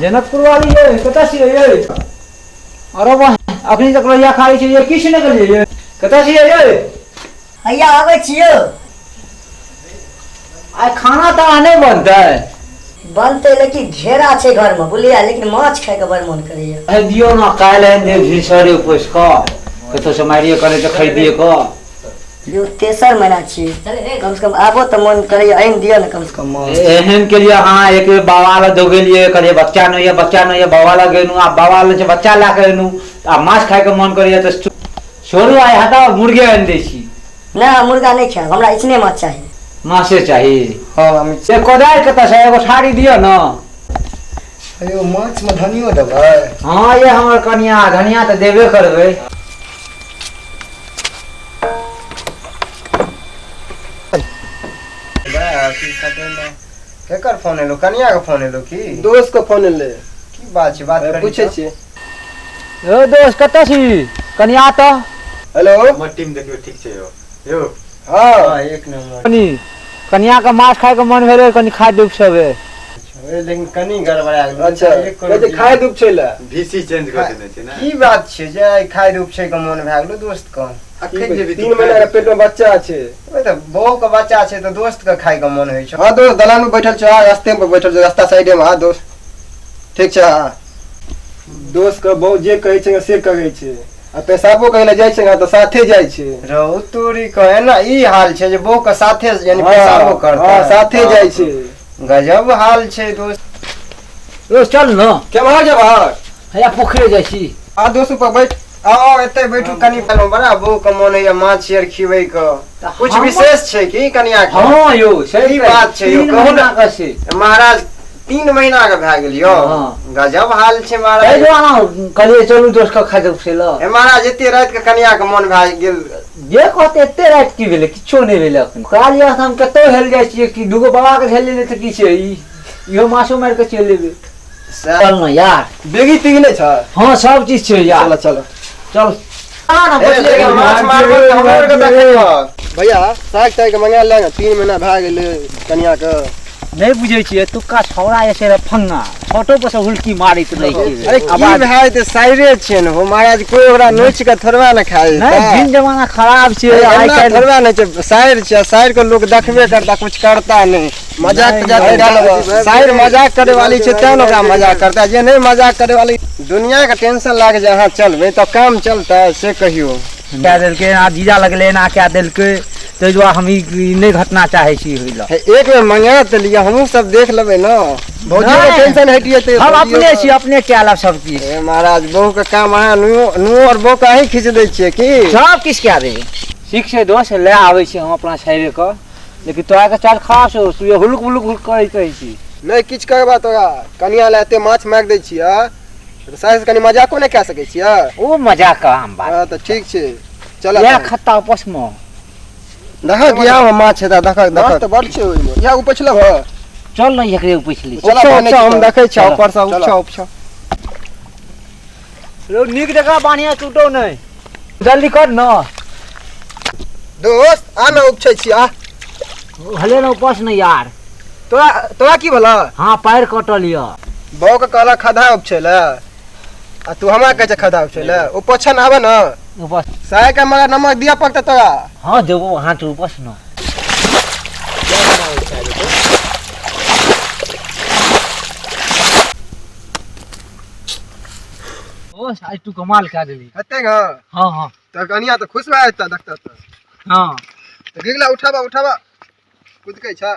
जनकपुर वाली ये कतऽ छियै ये? अरे वाह, अखनी तक लोहिया खाली छै ये, किछु नहि केलियै ये। कतऽ छियै ये? हैया आबै छियौ। आइ खाना ताना नहि बनतै? बनतै, लेकिन घेरा छै घरमे बुझलियै, लेकिन माछ खाइके बड़ मोन करैया। हे दियौ ने, काल्हि आनि देब भिनसरे उपसि कऽ, कतौ से मारिए कऽ नहि तऽ खरीदिए कऽ। यौ तेसर महीना छियै, कम से कम आबो तऽ मोन करैया, आनि दिअ ने कम से कम माछ। एहन के लिए अहाँ एक बेर बाबा लग दौगेलियै, कहलियै बच्चा नहि यऽ, बच्चा नहि यऽ, बाबा लग गेलहुँ, आब बाबा लग छै बच्चा लए कऽ एलहुँ, आब माछ खाइके मन करैया तऽ छोड़ू, आइ हटाउ, मुर्गे आनि दै छी। नहि, मुर्गा नहि खायब, हमरा इसने माछ चाही। माछे चाही? हँ हम। से कोदारि कतऽ छै? एगो थारी दिअ ने। अयो, माछमे धनियो देबै? हँ ये हमर कनिया, धनिया तऽ देबे करबै। केकर फोन एलो? कनिया के फोन एलो की दोस्त के फोन एलै? की बात छै? बात करी। पूछै तऽ। छियै। ओ दोस्त, कतऽ छी? कनिया तऽ हेलो। हमर टीम देखियौ, ठीक छै यौ यौ? हँ। हँ, एक नंबर। कनि कनिया के माछ खाय के मन भेलै, कनि खाय दुख सबे। ए, लेकिन कनि गड़बड़ा गेल। अच्छा। एक कहै छै खाय धूप छै लए। भीसी चेंज कऽ देने छै ने। की बात छै जे आइ खाय धूप छै के मोन भए गेलो दोस्त के? अखन जेबही तू 3 महीना के पेट में बच्चा छै। ओए तऽ बहू के बच्चा छै तऽ दोस्त के खाय के मोन होइ छै। हँ दोस्त, दलान में बैठल छौ, आ रास्ते में बैठल छौ, रास्ता साइडे में। हँ दोस्त, ठीक छै। हँ दोस्त के बहु जे कहै छै से करै छै, आ पेशाबो करै लए जाइ छै ने तऽ साथे जाइ छै। रौ तोरी के, एना ई हाल छै जे बहू के साथे यानी पेशाबो करतै? हँ, साथे जाइ छै। गजब हाल छै दोस्त। ओ चल न। केम्हर जेबहक? हैया पोखरे जाइ छी। आ दोस्त, ऊपर बैठ। आओ आओ, एते बैठू कनि। बड़ा बहू के मोन होइया माछ आर खिबै के। कुछ विशेष छै की कनिया के? हँ यौ, सही। की बात छै यौ? तीन कहू ने। महीना के छै। महाराज, 3 महीना के भए गेल यौ? हँ। गजब हाल छै ताहि महाराज। दुआरे कहलियै चलू दोस्त के खाय दुख से ल। हे महाराज, एते राति के कनिया के मोन भए गेल? जे कहते, एते राति की भेलै? किछो नहि भेलै अखन। कहलियै हम कतौ हेल जाइ छियै कि दूगो बाबा के हेल लेलै तऽ की छै, ई इहो माछो मारि कऽ चलि एबै। सएह। चल न यार। बेगी तीगी नहि छै? हँ, सब चीज छै यार। चल चल। चल ना। हे, लेकिन माछ मारबो तऽ हमरो आरके देखैहक। भैया, साग ताग के मंगा ले ने, 3 महीना भए गेलै कनिया के। नहि बुझै छियै, एतुक्का छौड़ा जे छै फंगा छोटो पर से हुलकी मारैत रहै छै। अरे की भए जेतै? साइरे छियै ने हो महाराज, कोइ ओकरा नोचि कऽ थोड़बा ने खा नहि, जेतै। दिन जमाना खराब छै आइ एना काल्हि। थोड़बा नहि छै, साइर छै, साइर के लोक देखबे करता, कुछ करता नहि। मजाक तऽ जाते नहि, साइर मजाक करे वाली छै तें ने ओकरा मजाक करता। जे नहि मजाक करे वाली, दुनिया के टेंशन लागे जे अहाँ चलबै तऽ काम चलतै, से कहियौ। कए देलकै एना, जीजा लगलै एना कए देलकै, ताहि दुआरे हम ई ई नहि घटना चाहै छी होइ लए। हे, एक बेर मंगा तऽ लिअ, हमहूँ सब देख लेबै ने, भौजियो के नहि। टेंशन हटि जेतै। हम भौजियो अपने के। छी, अपने कए लेब सब किछु। हे महाराज, बहू के काम अहाँ नुओ नुओ और बहू के अहीं खींच दै छियै की? सब किछु कए देबै। ठीक छै दोस्त, लए आबै छी हम अपना साइरे के, लेकिन तोरा के चाल खराब छौ, तू हुलुक हुलुक हुलुक करैत रहै छी। नहि किछु करबा, तोरा कनिया लए एते माछ मारि दै छियै तऽ सास कनि मजाको नहि कए सकै छियै? ओ मजाक के आम बात। हँ तऽ ठीक छै, चल। इएह खत्ता उपसमे। देखक, इएह मे माछ हेतै, देखक। माछ देखक। तऽ बड छै ओहिमे, इएह उपछलक हँ। चल ने, एकरे उपछि लै छी। चला, उपछो। बनै उपछो, छी हम तऽ। देखै छियै। चला। ऊपर से चला। उपछो उपछो। रौ, नीक जकाँ बान्हिया, टूटो नहि, जल्दी कर न। दोस्त, आ ने, उपछै छी, आ। भले ने, उपस ने यार। तोरा तोरा की भेल? हाँ, पैर कटल यऽ। बहू के कहलक खधा उपछै लए आ तू हमरा कहै छै खधा उपछै लए। ओ पोछन आबे ने। उपस। साय के मगर नमक दिअ पड़तै तोरा। हाँ देबो, हाथ उपस न। ओ आज तू कमाल कए देली। हेतै ने? हाँ हाँ। तऽ कनिया तऽ खुश भए जेतै देखतै तऽ। हाँ। तऽ गिगला, उठाबा उठाबा, कुदकै छ।